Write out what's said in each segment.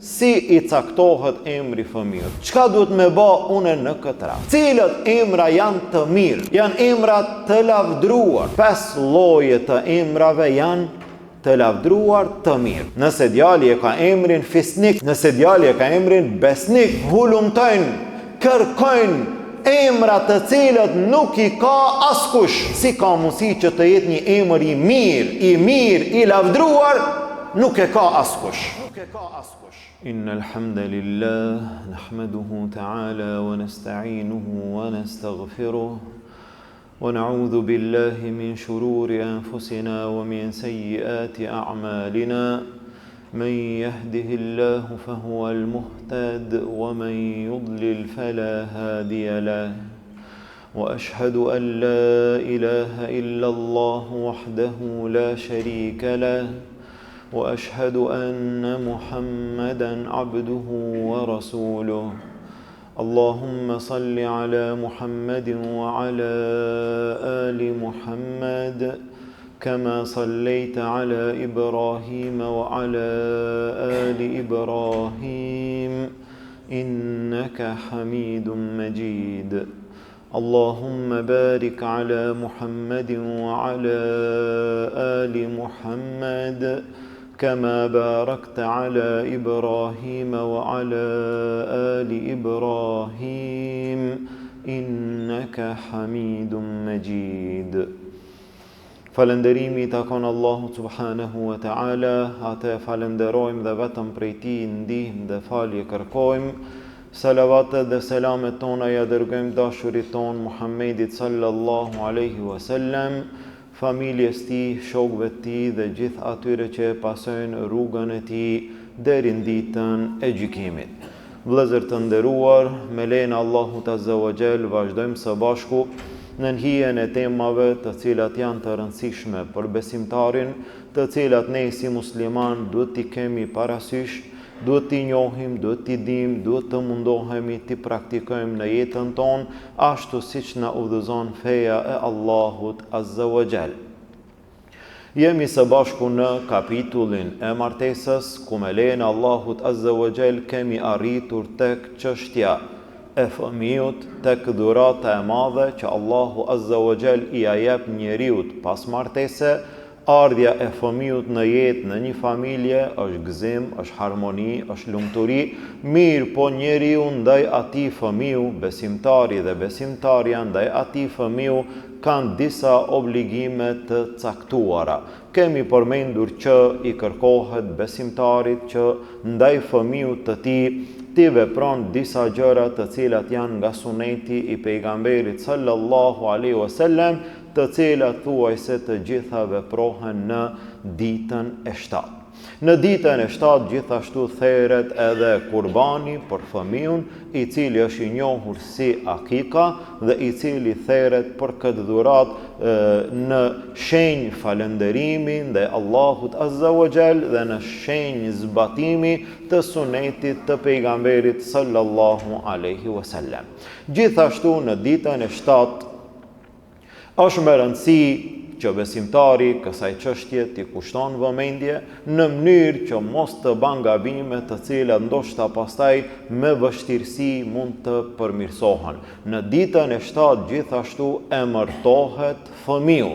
Si i caktohet emri fëmijës? Çka duhet me ba une në këtë rast? Cilët emra janë të mirë? Janë emra të lavdruar. 5 lloje të emrave janë të lavdruar të mirë. Nëse djali e ka emrin Fisnik, nëse djali e ka emrin Besnik, hulumtojnë, kërkojnë emra të cilët nuk i ka askush. Si ka mundësi që të jetë një emër i mirë, i mirë, i lavdruar, nuk e ka askush. Nuk e ka askush. Inna alhamdulillah nahmaduhu ta'ala wa nasta'inuhu wa nastaghfiruh wa na'udhu billahi min shururi anfusina wa min sayyiati a'malina من يهده الله فهو المهتد ومن يضلل فلا هادي له واشهد ان لا اله الا الله وحده لا شريك له واشهد ان محمدا عبده ورسوله اللهم صل على محمد وعلى ال محمد كما صليت على ابراهيم وعلى ال ابراهيم انك حميد مجيد اللهم بارك على محمد وعلى ال محمد كما باركت على ابراهيم وعلى ال ابراهيم انك حميد مجيد Falënderimi i takon Allahut subhanahu wa ta'ala, atë e falënderojmë dhe vetëm prej tij ndihmë dhe falje kërkojmë. Salavatet dhe selamet tona ia dërgojmë dashurit tonë Muhammedit sallallahu alaihi wasallam, familjes tij, shokëve të tij dhe gjithë atyre që e pasojnë rrugën e tij deri në ditën e gjykimit. Vëllezër të nderuar, me lejen e Allahut Azza wa Jall vazhdojmë së bashku nën hijen e temave të cilat janë të rëndësishme për besimtarin, të cilat ne si muslimanë duhet t'i kemi parasysh, duhet t'i njohim, duhet t'i dimë, duhet të mundohemi t'i praktikojmë në jetën tonë, ashtu siç na udhëzon feja e Allahut Azza wa Jall. Jemi së bashku në kapitullin e martesës, ku me lejen e Allahut Azza wa Jall kemi arritur tek çështja e fëmijut, tek dhurata e madhe që Allahu Azza wa Jall ia jep njeriut pas martese, ardhja e fëmijut në jetë në një familje është gëzim, është harmoni, është lumturi, mirëpo njeriu ndaj atij fëmiu, besimtari dhe besimtarja ndaj atij fëmiu kanë disa obligime të caktuara. Kemi përmendur që i kërkohet besimtarit që ndaj fëmiut të tij t'i vepron disa gjëra të cilat janë nga suneti i pejgamberit sallallahu alaihi wasallam, të cilat thuajse të gjitha veprohen në ditën e shtatë. Në ditën e shtatë gjithashtu theret edhe kurbani për fëmijën, i cili është i njohur si akika dhe i cili theret për këtë dhuratë në shenjë falënderimi ndaj Allahut Azza wa Jall dhe në shenjë zbatimi të sunetit të pejgamberit sallallahu alaihi wasallam. Gjithashtu në ditën e shtatë Është me rëndësi që besimtari kësaj çështje t'i kushton vëmendje në mënyrë që mos të ban gabime të cilat ndoshta pastaj me vështirësi mund të përmirësohen. Në ditën e shtatë gjithashtu emërtohet fëmiu,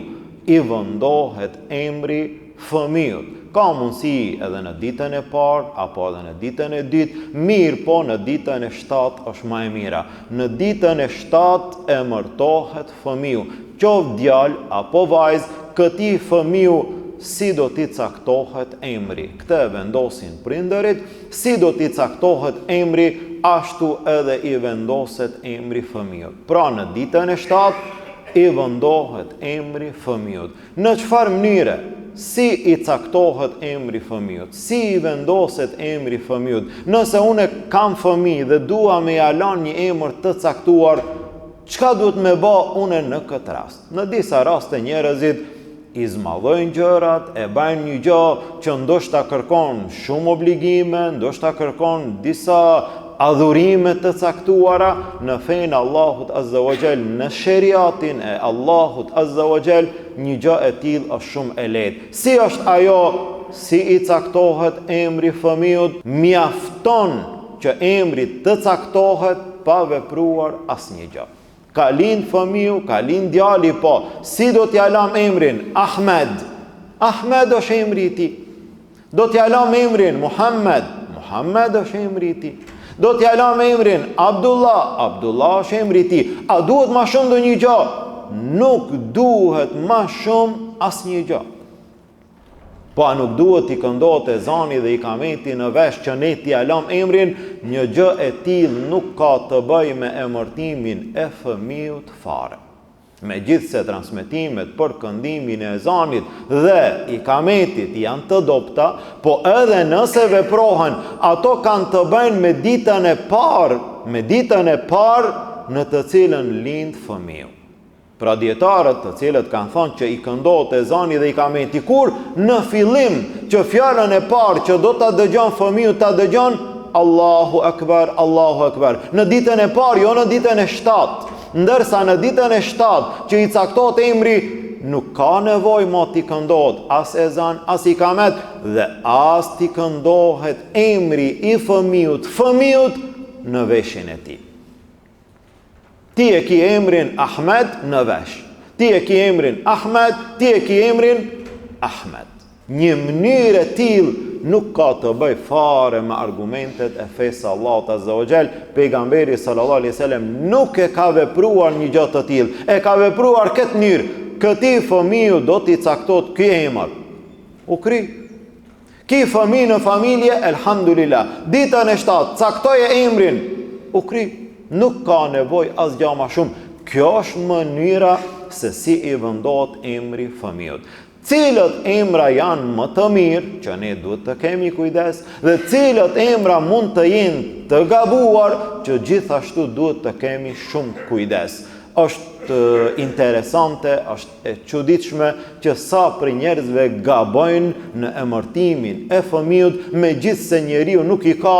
i vëndohet emri fëmijut. Ka mundësi edhe në ditën e parë apo edhe në ditën e dytë, mirëpo në ditën e shtatë është ma e mira. Në ditën e shtatë emërtohet fëmiu, qoftë djalë apo vajzë, këtij fëmiu si do t'i caktohet emri. Këtë e vendosin prindërit, si do t'i caktohet emri, ashtu edhe i vendoset emri fëmiut. Pra në ditën e shtatë i vëndohet emri fëmiut. Në çfarë mënyre? Si i caktohet emri fëmijut? Si i vendoset emri fëmijut? Nëse unë kam fëmijë dhe dua me ia lanë një emër të caktuar, çka duhet me ba unë në këtë rast? Në disa raste njerëzit i zmadhojnë gjërat, e bajnë një gjë që ndoshta kërkon shumë obligime, ndoshta kërkon disa adhurime të caktuara në fenë e Allahut Azza wa Jall, në sheriatin e Allahut Azza wa Jall, një gjë e tillë është shumë e lehtë. Si është ajo? si i caktohet emri fëmijut, mjafton që emri të caktohet pa vepruar asnjë gjë. Ka lind fëmiu, ka lind djali, po, si do t'ia lam emrin? Ahmed. Ahmed është emri i tij. Do t'ia lam emrin Muhammed. Muhammed është emri i tij. Do t'ia lam emrin Abdullah. Abdullah është emri i tij. A duhet ma shumë ndonjë gjë? Nuk duhet ma shumë asnjë gjë. Po a nuk duhet t'i këndohet ezani dhe ikameti në vesh që ne t'ia lam emrin, një gjë e tillë nuk ka të bëjë me emërtimin e fëmijut fare. Megjithëse transmetimet për këndimin e ezanit dhe ikametit janë të dobëta, po edhe nëse veprohen, ato kanë të bëjnë me ditën e parë, me ditën e parë në të cilën lind fëmiu. Pra dijetarët të cilët kanë thënë që i këndohet ezani dhe ikameti kur në fillim që fjalën e parë që do ta dëgjon fëmiu ta dëgjon Allahu Akbar, Allahu Akbar. Në ditën e parë, jo në ditën e shtatë. Ndërsa në ditën e shtatë që i caktohet emri nuk ka nevojë mo t'i këndohet as ezan, as ikamet dhe as t'i këndohet emri i fëmiut, fëmiut në veshin e tij. Ti e ki emrin Ahmed në vesh. Ti e ki emrin Ahmed, ti e ki emrin Ahmed. Një mënyrë e tillë nuk ka të bëjë fare me argumentet e fesë së Allahut Azza wa Jall. Pejgamberi sallallahu alaihi wasallam nuk e ka vepruar një gjë të tillë. E ka vepruar këtë mënyrë. Këtij fëmiu do t'i caktohet ky emër. U kry. Ki fëmijë në familje, elhamdulillah. Ditën e shtatë, caktoje emrin. U kry, nuk ka nevojë asgjë ma shumë. Kjo është mënyra se si i vendohet emri fëmijut. Cilët emra janë më të mirë, që ne duhet të kemi kujdes, dhe cilët emra mund të jenë të gabuar, që gjithashtu duhet të kemi shumë kujdes. Është interesante, është e çuditshme që sa prej njerëzve gabojnë në emërtimin e fëmijut, megjithëse njeriu nuk i ka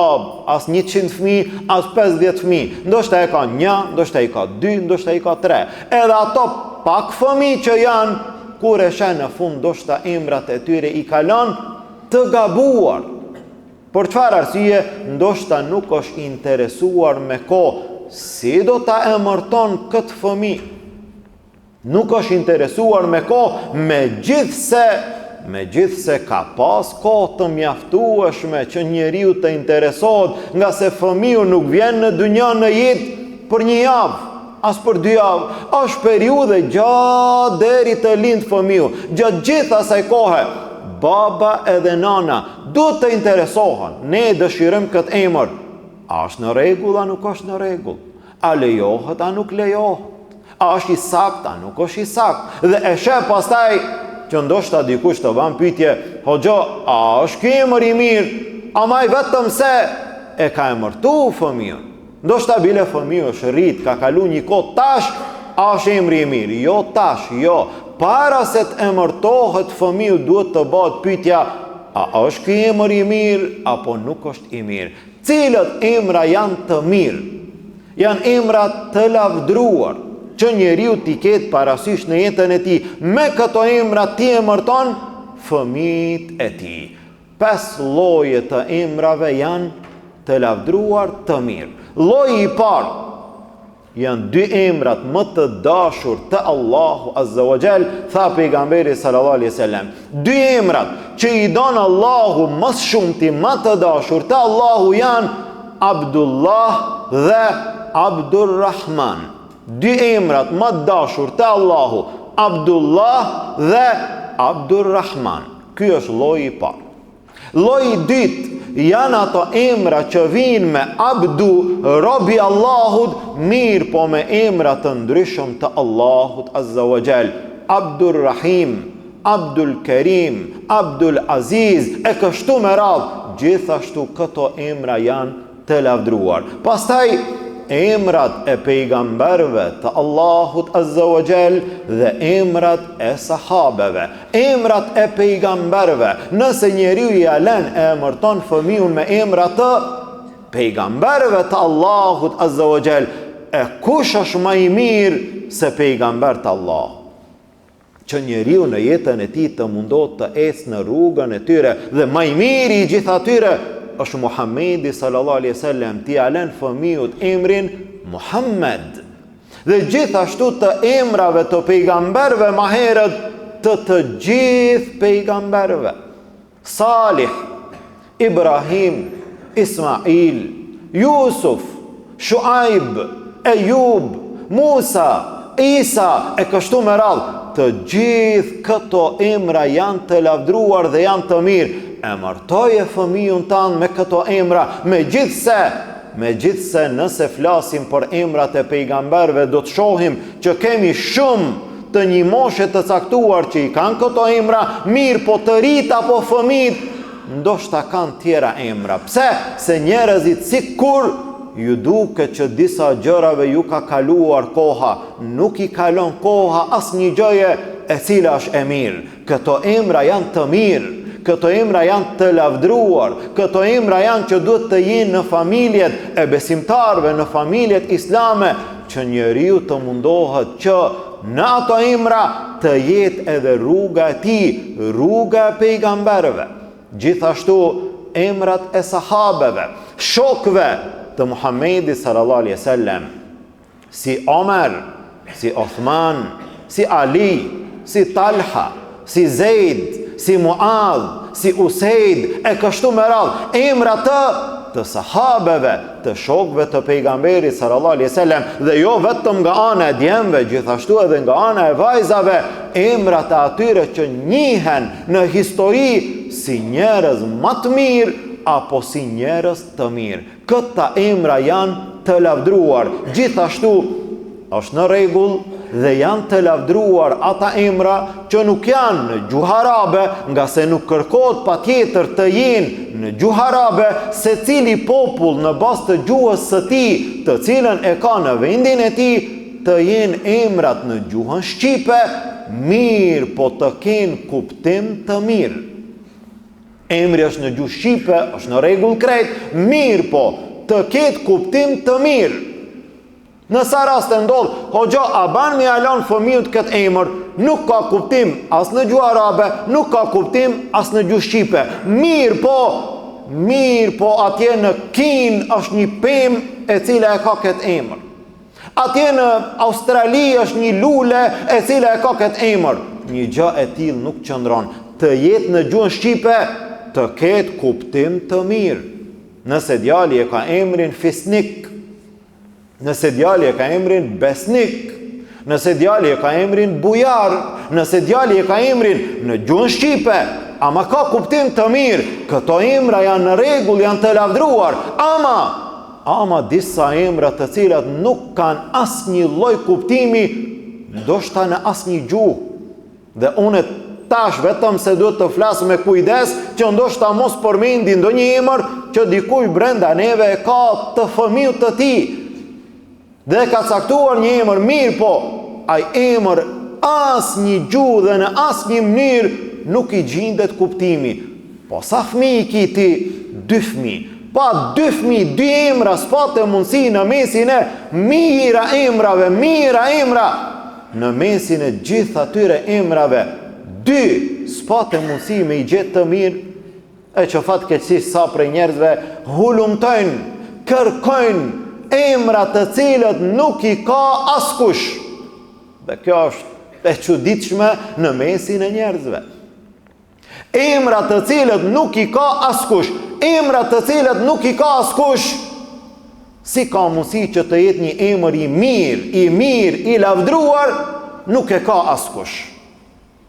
as 100 fëmijë, as 50 fëmijë. Ndoshta e ka një, ndoshta i ka dy, ndoshta i ka tre. Edhe ato pak fëmijë që janë, kur e sheh në fund ndoshta emrat e tyre i ka lënë të gabuar. Për çfarë arsye, ndoshta nuk është interesuar me kohë si do ta emërton këtë fëmijë. Nuk është interesuar me kohë, megjithëse, megjithëse ka pas kohë të mjaftueshme që njeriu të interesohet, ngase fëmiu nuk vjen në dynja në jetë për një javë, as për dy javë, është periudhë e gjatë deri të lind fëmiu. Gjatë gjithë asaj kohe, baba edhe nana duhet të interesohen. Ne dëshirojmë këtë emër. A është në rregull a nuk është në rregull? A lejohet a nuk lejohet? A është i saktë a nuk është i saktë? Dhe e sheh pastaj që ndoshta dikush të ban pyetje, hoxhë, a është ky emër i mirë? Ama ai vetëm se e ka emërtu fëmijën. Ndoshta bile fëmiu është rrit, ka kalu një kohë tash, a është emri i mirë? Jo tash, jo. Para se të emërtohet fëmiu duhet të bëhet pyetja, a është ky emër i mirë apo nuk është i mirë? Cilët emra janë të mirë? Janë emra të lavdruar që njeriu t'i ketë parasysh në jetën e tij. Me këto emra t'i emërton fëmijët e tij. Pesë lloje të emrave janë të lavdruar të mirë. Lloji i parë janë dy emrat më të dashur te Allahu Azza wa Jall, tha pejgamberi sallallahu alaihi wasallam. Dy emrat që i don Allahu më së shumti më të dashur te Allahu janë Abdullah dhe Abdurrahman. Dy emrat më të dashur te Allahu, Abdullah dhe Abdurrahman. Ky është lloji i parë. Lloji i dytë janë ato emra që vijnë me Abdu, robi i Allahut, mirëpo me emra të ndryshëm të Allahut Azza wa Jall. Abdul Rahim, Abdul Kerim, Abdul Aziz e kështu me radhë, gjithashtu këto emra janë të lavdruar. Pastaj emrat e pejgamberëve të Allahut Azza wa Jall dhe emrat e sahabeve. Emrat e pejgamberëve, nëse njeriu ia len e emërton fëmijën me emra të pejgamberëve të Allahut Azza wa Jall, e kush është më i mirë se pejgamberët e Allahut? Që njeriu në jetën e tij të mundohet të ecë në rrugën e tyre dhe ma i miri i gjithë atyre është Muhammedi sallallahu alaihi wasallam, t'ia lën fëmijut emrin Muhammed. Dhe gjithashtu të emrave të pejgamberëve ma herët të të gjithë pejgamberëve. Salih, Ibrahim, Ismail, Jusuf, Shuaib, Ejub, Musa, Isa e kështu me radhë, të gjithë këto emra janë të lavdruar dhe janë të mirë. Emërtoje fëmijën tand me këto emra, megjithëse megjithëse nëse flasim për emrat e pejgamberëve do të shohim që kemi shumë të një moshe të caktuar që i kanë këto emra, mirëpo të rijtë apo fëmijët, ndoshta kanë tjera emra. Pse? Se njerëzit sikur ju duket që disa gjërave ju ka kaluar koha, nuk i kalon koha asnjë gjëje e cila është e mirë. Këto emra janë të mirë, këto emra janë të lavdruar, këto emra janë që duhet të jenë në familjet e besimtarëve, në familjet islame, që njeriu të mundohet që në ato emra të jetë edhe rruga e tij, rruga e pejgamberëve. Gjithashtu emrat e sahabeve, shokëve të Muhammedit sallallahu alaihi wasallam, si Omer, si Othman, si Ali, si Talha, si Zejd, si Muadh, si Usejd, e kështu me radhë, emra të të sahabeve, të shokëve të pejgamberit sallallahu alaihi wasallam dhe jo vetëm nga ana e djemve, gjithashtu edhe nga ana e vajzave, emrat e atyre që njihen në histori si njerëz ma të mirë apo si njerëz të mirë. Këta emra janë të lavdruar, gjithashtu është në rregull dhe janë të lavdruar ata emra që nuk janë në gjuhë arabe, ngase nuk kërkohet patjetër të jenë në gjuhë arabe, secili popull në bazë të gjuhës së tij, të cilën e ka në vendin e tij, të jenë emrat në gjuhën shqipe, mirëpo të kenë kuptim të mirë. Emri është në gjuhë shqipe, është në rregull krejt, mirëpo të ketë kuptim të mirë. Në sa raste ndodh, hoxha, a ban me ia lon fëmijut këtë emër, nuk ka kuptim as në gjuhë arabe, nuk ka kuptim as në gjuhë shqipe. Mirëpo, mirëpo atje në Kinë është një pemë e cila e ka këtë emër. Atje në Australi është një lule e cila e ka këtë emër. Një gjë e tillë nuk qëndron. Të jetë në gjuhën shqipe, të ketë kuptim të mirë. Nëse djali e ka emrin Fisnik, nëse djali e ka emrin Besnik, nëse djali e ka emrin Bujar, nëse djali e ka emrin në gjuhën shqipe, ama ka kuptim të mirë, këto emra janë në rregull, janë të lavdruar, ama Ama disa emra të cilat nuk kanë asnjë lloj kuptimi, ndoshta në asnjë gjuhë. Dhe unë tash vetëm se duhet të flas me kujdes që ndoshta mos përmendi ndonjë emër që dikush brenda neve e ka të fëmijut të tij. Dhe e ka caktuar një emër mirëpo ai emër asnjë gjuhë dhe në asnjë mënyrë nuk i gjindet kuptimi. Po sa fëmijë i ki ti? Dy fëmijë. Pa dy fëmijë, dy emra s'pate mundësi në mesin e mijëra emrave, mijëra emra në mesin e gjithë atyre emrave, dy s'pate mundësi me i gjetë të mirë E që fatkeqësisht sa prej njerëzve hulumtojnë, kërkojnë emra të cilët nuk i ka askush. Dhe kjo është e çuditshme në mesin e njerëzve. Emra të cilët nuk i ka askush, emra të cilët nuk i ka askush, si ka mundësi që të jetë një emër i mirë, i mirë, i lavdruar, nuk e ka askush.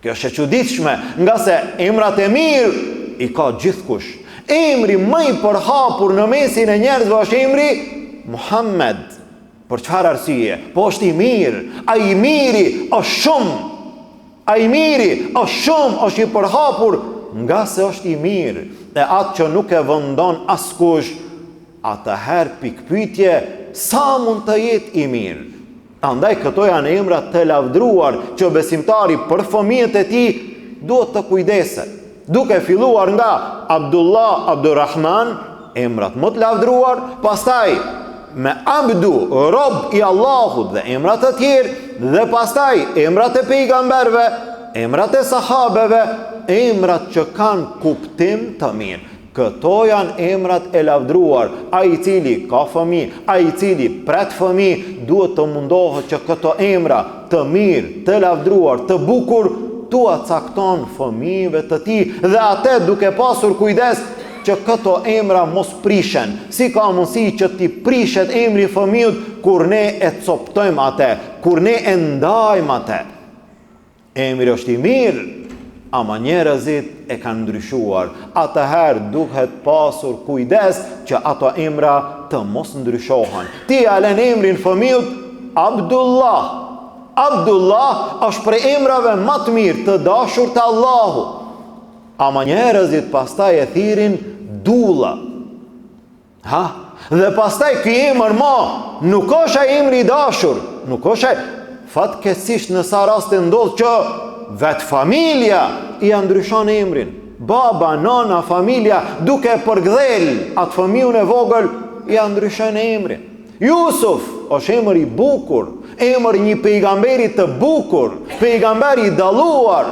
Kjo është e çuditshme, ngase emrat e mirë i ka gjithkush. Emri më i përhapur në mesin e njerëzve është emri Muhammed. Për çfarë arsye? Po është i mirë. Ai i miri është shumë. Ai i miri është shumë, është i përhapur ngase është i mirë. E atë që nuk e vëndon askush, atëherë pikëpyetje sa mund të jetë i mirë. Andaj këto janë emra të lavdruar që besimtari për fëmijët e tij duhet të kujdeset. Duke filluar nga Abdullah, Abdurrahman, emrat më të lavdruar, pastaj me Abdu, rob i Allahut dhe emra të tjerë, dhe pastaj emrat e pejgamberëve. emrat e sahabeve, emrat që kanë kuptim të mirë. Këto janë emrat e lavdruar. Ai i cili ka fëmijë, ai i cili pret fëmijë, duhet të mundohet që këto emra të mirë, të lavdruar, të bukur, t'ua cakton fëmijëve të tij dhe atë duke pasur kujdes që këto emra mos prishen. Si ka mundësi që t'i prishet emri fëmijut kur ne e coptojmë atë, kur ne e ndajmë atë? Emri është i mirë, ama njerëzit e kanë ndryshuar. Atëherë duhet pasur kujdes që ato emra të mos ndryshohen. Ti ia len emrin fëmijut Abdullah. Abdullah është prej emrave ma të mirë të dashur te Allahu. Ama njerëzit pastaj e thirrin Dulla. Ha? Dhe pastaj ky emër ma nuk është ai emri i dashur, nuk është ai. Fatkeqësisht në sa raste ndodh që vetë familja ia ndryshon emrin. Baba, nana, familja duke përgdhel atë fëmijën e vogël ia ndryshon emrin. Jusuf është emër i bukur, emër i një pejgamberi të bukur, pejgamber i dalluar.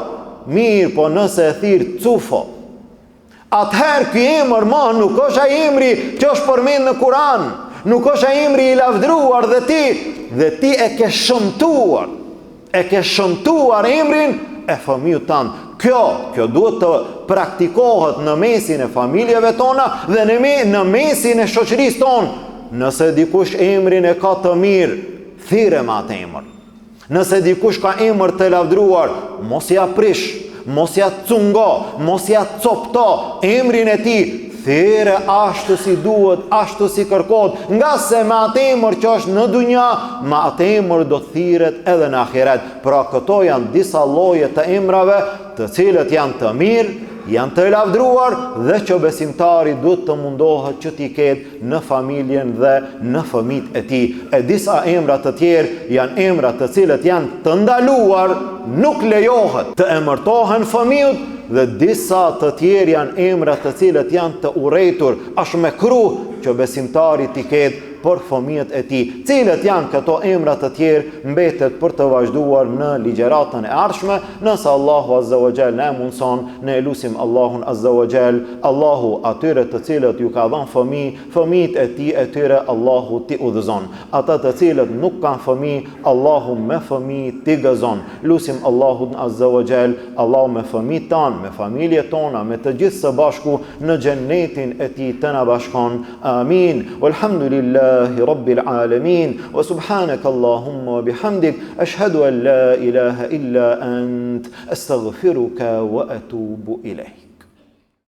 Mirëpo nëse e thirr Cufo, Atëherë ky emër ma nuk është ai emri që është përmend në Kur'an, nuk është ai emri i lavdruar dhe ti dhe ti e ke shëmtuar. E ke shëmtuar emrin e fëmijut tand. Kjo, kjo duhet të praktikohet në mesin e familjeve tona dhe në me, në mesin e shoqërisë tonë. Nëse dikush emrin e ka të mirë, thirre me atë emër. Nëse dikush ka emër të lavdruar, mos ia prish, mos ia cungo, mos ia copto emrin e tij, thirre ashtu si duhet, ashtu si kërkohet, ngase me atë emër që është në dunja, me atë emër do të thirret edhe në ahiret. Pra këto janë disa lloje të emrave, të cilët janë të mirë, janë të lavdruar dhe që besimtari duhet të mundohet që t'i ketë në familjen dhe në fëmijët e tij. E disa emra të tjerë janë emra të cilët janë të ndaluar, nuk lejohet të emërtohen fëmijët dhe disa të tjerë janë emra të cilët janë të urrejtur, është mekruh që besimtari t'i ketë për fëmijët e tij. Cilët janë këto emra të tjerë mbetet për të vazhduar në ligjëratën e ardhshme, nëse Allahu Azza wa Jall na e mundëson, ne e lusim Allahun Azza wa Jall, Allahu atyre të cilët ju ka dhënë fëmijë, fëmijët e tij e tyre Allahu t'i udhëzon. Ata të cilët nuk kanë fëmijë, Allahu me fëmijë t'i gëzon. Lusim Allahun Azza wa Jall, Allahu me fëmijët tanë, me familjet tona, me të gjithë së bashku në xhennetin e tij të na bashkon. Amin. Walhamdulillahi Rabbil Alamin. Wa subhanaka Allahumma wa bihamdik ashhadu an la ilaha illa ant astaghfiruka wa atubu ilaik.